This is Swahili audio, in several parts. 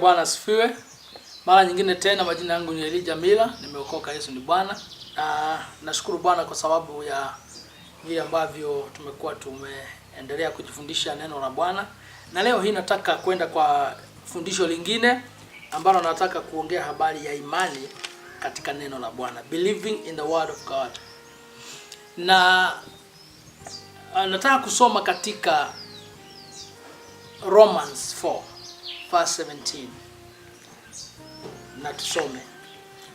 Bwana asifiwe. Mara nyingine tena, majina yangu ni Elijah Mila, nimeokoka, Yesu ni Bwana. Na nashukuru Bwana kwa sababu ya vile ambavyo tumekuwa tumeendelea kujifundisha neno la Bwana, na leo hii nataka kwenda kwa fundisho lingine ambalo nataka kuongea habari ya imani katika neno la Bwana, believing in the word of God. Na nataka kusoma katika Romans 4 verse 17 na tusome: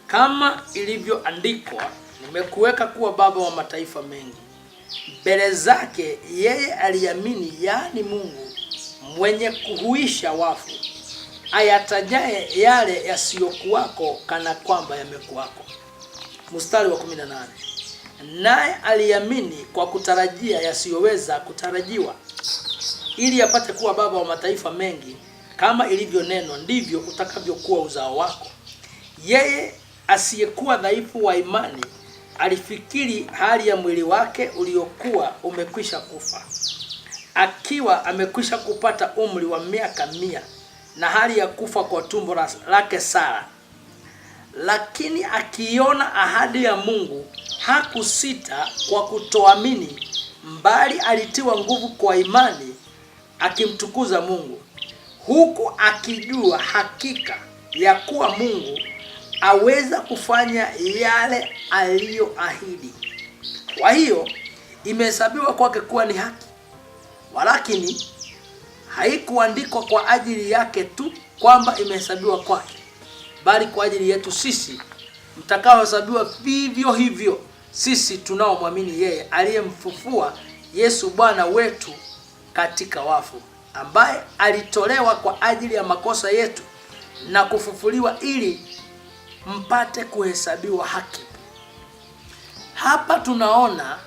kama ilivyoandikwa, nimekuweka kuwa baba wa mataifa mengi mbele zake yeye aliamini, yaani Mungu mwenye kuhuisha wafu, ayatajaye yale yasiyokuwako kana kwamba yamekuwako. Mstari wa 18, naye aliamini kwa kutarajia yasiyoweza kutarajiwa, ili apate kuwa baba wa mataifa mengi, kama ilivyonenwa, ndivyo utakavyokuwa uzao wako. Yeye asiyekuwa dhaifu wa imani alifikiri hali ya mwili wake uliokuwa umekwisha kufa, akiwa amekwisha kupata umri wa miaka 100, na hali ya kufa kwa tumbo lake Sara. Lakini akiona ahadi ya Mungu hakusita kwa kutoamini, bali alitiwa nguvu kwa imani, akimtukuza Mungu, huku akijua hakika ya kuwa Mungu aweza kufanya yale aliyoahidi. Kwa hiyo imehesabiwa kwake kuwa ni haki. Walakini haikuandikwa kwa ajili yake tu kwamba imehesabiwa kwake, bali kwa ajili yetu sisi mtakaohesabiwa vivyo hivyo, sisi tunaomwamini yeye aliyemfufua Yesu Bwana wetu katika wafu, ambaye alitolewa kwa ajili ya makosa yetu na kufufuliwa ili mpate kuhesabiwa haki. Hapa tunaona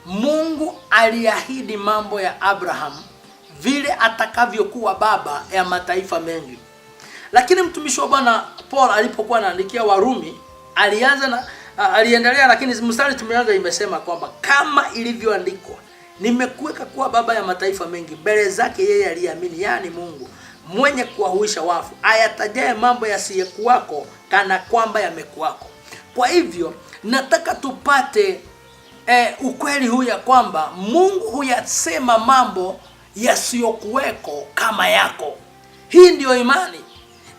Mungu aliahidi mambo ya Abraham vile atakavyokuwa baba ya mataifa mengi. Lakini mtumishi wa Bwana Paul alipokuwa anaandikia Warumi alianza na aliendelea, lakini mstari tumeanza imesema kwamba kama ilivyoandikwa, nimekuweka kuwa baba ya mataifa mengi mbele zake yeye aliyeamini, yaani Mungu mwenye kuwahuisha wafu, ayatajaye mambo yasiyekuwako kana kwamba yamekuwako. Kwa hivyo nataka tupate ukweli huu ya kwamba Mungu huyasema mambo yasiyokuweko kama yako. Hii ndiyo imani.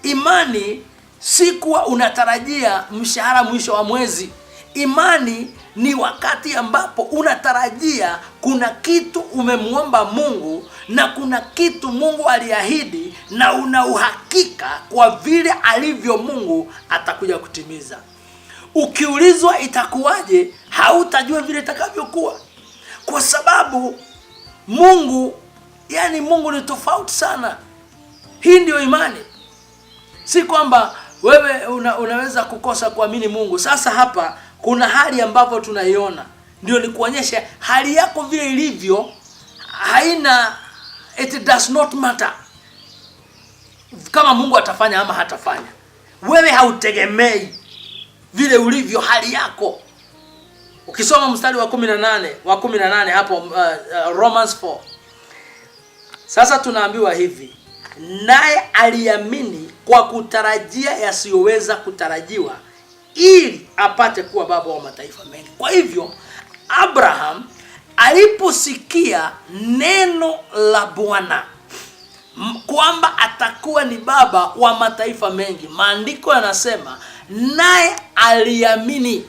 Imani si kuwa unatarajia mshahara mwisho wa mwezi. Imani ni wakati ambapo unatarajia kuna kitu umemwomba Mungu na kuna kitu Mungu aliahidi na una uhakika kwa vile alivyo Mungu atakuja kutimiza. Ukiulizwa itakuwaje, hautajua vile itakavyokuwa, kwa sababu Mungu, yani Mungu ni tofauti sana. Hii ndiyo imani, si kwamba wewe unaweza kukosa kuamini Mungu. Sasa hapa kuna hali ambapo tunaiona, ndio ni kuonyesha hali yako vile ilivyo haina, it does not matter kama Mungu atafanya ama hatafanya. Wewe hautegemei vile ulivyo hali yako. Ukisoma mstari wa 18 wa 18 hapo Romans 4, sasa tunaambiwa hivi, naye aliamini kwa kutarajia yasiyoweza kutarajiwa ili apate kuwa baba wa mataifa mengi. Kwa hivyo Abraham aliposikia neno la Bwana kwamba atakuwa ni baba wa mataifa mengi, maandiko yanasema naye aliamini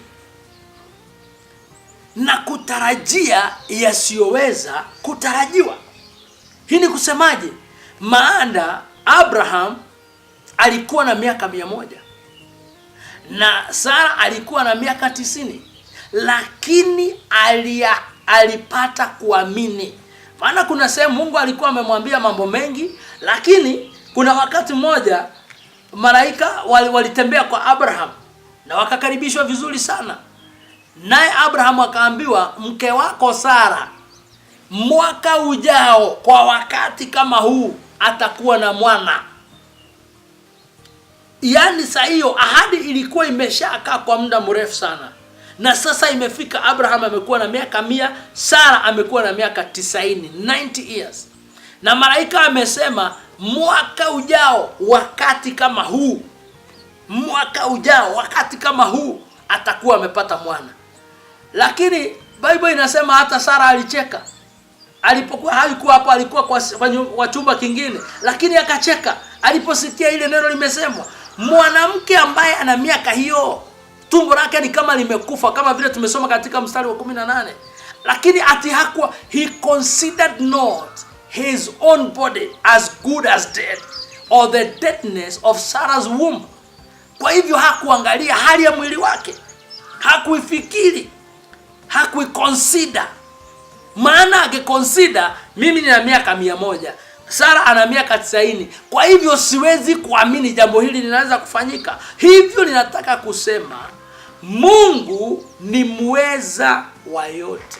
na kutarajia yasiyoweza kutarajiwa. Hii ni kusemaje? Maana Abraham alikuwa na miaka 100 na Sara alikuwa na miaka 90, lakini alipata kuamini. Maana kuna sehemu Mungu alikuwa amemwambia mambo mengi, lakini kuna wakati mmoja malaika walitembea kwa Abraham na wakakaribishwa vizuri sana, naye Abraham akaambiwa, mke wako Sara mwaka ujao kwa wakati kama huu atakuwa na mwana. Yaani saa hiyo ahadi ilikuwa imeshakaa kwa muda mrefu sana, na sasa imefika. Abraham amekuwa na miaka 100, Sara amekuwa na miaka 90, 90 years, na malaika amesema Mwaka ujao wakati kama huu, mwaka ujao wakati kama huu atakuwa amepata mwana. Lakini Bible inasema hata Sara alicheka alipokuwa, haikuwa hapo, alikuwa kwa chumba kingine, lakini akacheka aliposikia ile neno limesemwa. Mwanamke ambaye ana miaka hiyo, tumbo lake ni kama limekufa, kama vile tumesoma katika mstari wa 18, lakini ati hakuwa, he considered not his own body as good as dead or the deadness of Sarah's womb. Kwa hivyo hakuangalia hali ya mwili wake, hakuifikiri, hakuiconsider. Maana angeconsider, mimi nina miaka 100, Sara ana miaka 90, kwa hivyo siwezi kuamini jambo hili linaweza kufanyika. Hivyo ninataka kusema Mungu ni muweza wa yote,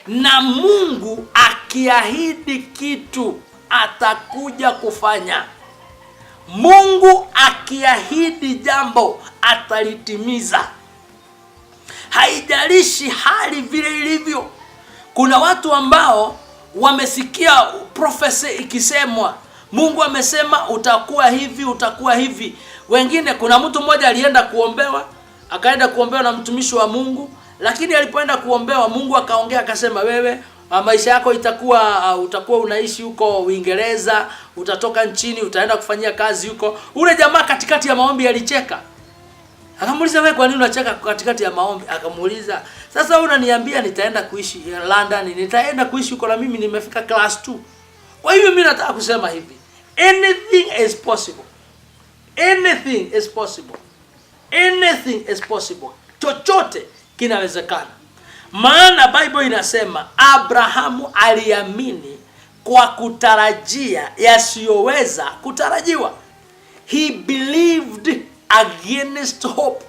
na Mungu akiahidi kitu atakuja kufanya. Mungu akiahidi jambo atalitimiza, haijalishi hali vile ilivyo. Kuna watu ambao wamesikia prophecy ikisemwa, Mungu amesema utakuwa hivi, utakuwa hivi. Wengine, kuna mtu mmoja alienda kuombewa, akaenda kuombewa na mtumishi wa Mungu, lakini alipoenda kuombewa, Mungu akaongea akasema, wewe maisha yako itakuwa utakuwa unaishi huko Uingereza, utatoka nchini, utaenda kufanyia kazi huko. Ule jamaa katikati ya maombi alicheka. Akamuuliza, wewe kwa nini unacheka katikati ya maombi? Akamuuliza, sasa wewe unaniambia nitaenda kuishi London, nitaenda kuishi huko na mimi nimefika class 2. Kwa hivyo mimi nataka kusema hivi, anything is possible. Anything is possible. Anything is possible. Chochote kinawezekana. Maana Bible inasema Abrahamu aliamini kwa kutarajia yasiyoweza kutarajiwa. He believed against hope.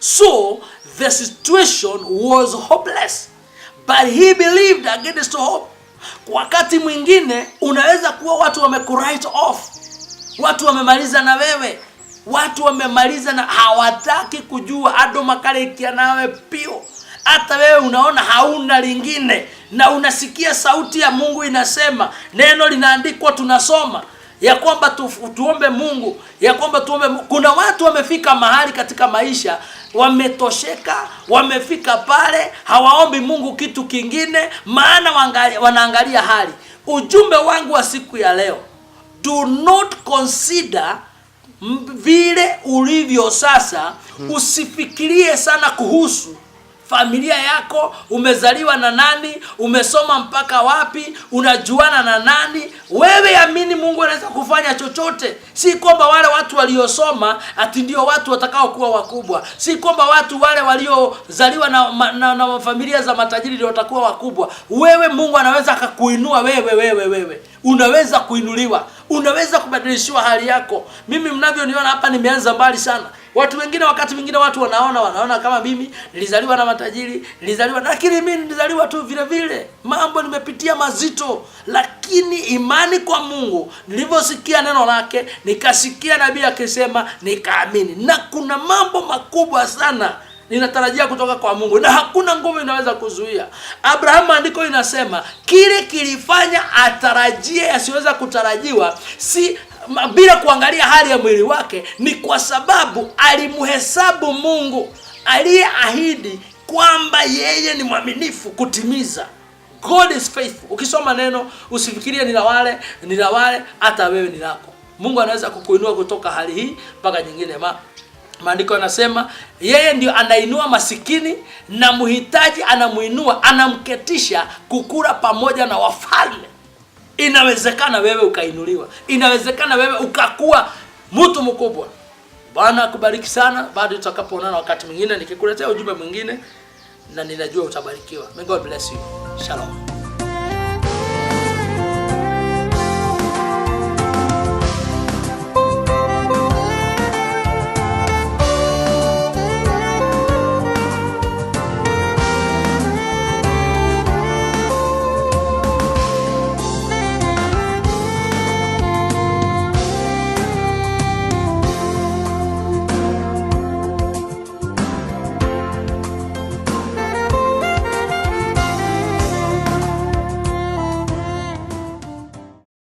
So the situation was hopeless, but he believed against hope. Wakati mwingine unaweza kuwa watu wamekuwrite off, watu wamemaliza na wewe, watu wamemaliza na hawataki kujua ado makalekia nawe pio. Hata wewe unaona hauna lingine, na unasikia sauti ya Mungu inasema, neno linaandikwa, tunasoma ya kwamba tuombe Mungu, ya kwamba tuombe Mungu. Kuna watu wamefika mahali katika maisha wametosheka, wamefika pale hawaombi Mungu kitu kingine, maana wanaangalia hali. Ujumbe wangu wa siku ya leo, do not consider vile ulivyo sasa. Usifikirie sana kuhusu familia yako, umezaliwa na nani, umesoma mpaka wapi, unajuana na nani. Wewe amini Mungu anaweza kufanya chochote. Si kwamba wale watu waliosoma ati ndio watu watakao kuwa wakubwa. Si kwamba watu wale waliozaliwa na familia za matajiri ndio watakuwa wakubwa. Wewe Mungu anaweza akakuinua wewe, wewe, wewe. Unaweza kuinuliwa, unaweza kubadilishiwa hali yako. Mimi mnavyoniona hapa nimeanza mbali sana. Watu wengine, wakati mwingine watu wanaona kama mimi nilizaliwa na matajiri, nilizaliwa, lakini mimi nilizaliwa tu vile vile. Mambo nimepitia mazito, lakini imani kwa Mungu, nilivyosikia neno lake, nikasikia nabii akisema, nikaamini. Na kuna mambo makubwa sana ninatarajia kutoka kwa Mungu na hakuna nguvu inaweza kuzuia. Abrahamu, andiko inasema kile kilifanya atarajie yasiweza kutarajiwa, si bila kuangalia hali ya mwili wake, ni kwa sababu alimhesabu Mungu aliyeahidi kwamba yeye ni mwaminifu kutimiza. God is faithful. Ukisoma neno usifikirie ni la wale, ni la wale, hata wewe ni lako. Mungu anaweza kukuinua kutoka hali hii mpaka nyingine. Maandiko yanasema yeye ndio anainua masikini na mhitaji anamuinua, anamketisha kukula pamoja na wafalme. Inawezekana wewe ukainuliwa, inawezekana wewe ukakuwa mtu mkubwa. Bwana akubariki sana. Bado tutakapoonana wakati mwingine nikikuletea ujumbe mwingine, na ninajua utabarikiwa. May God bless you. Shalom.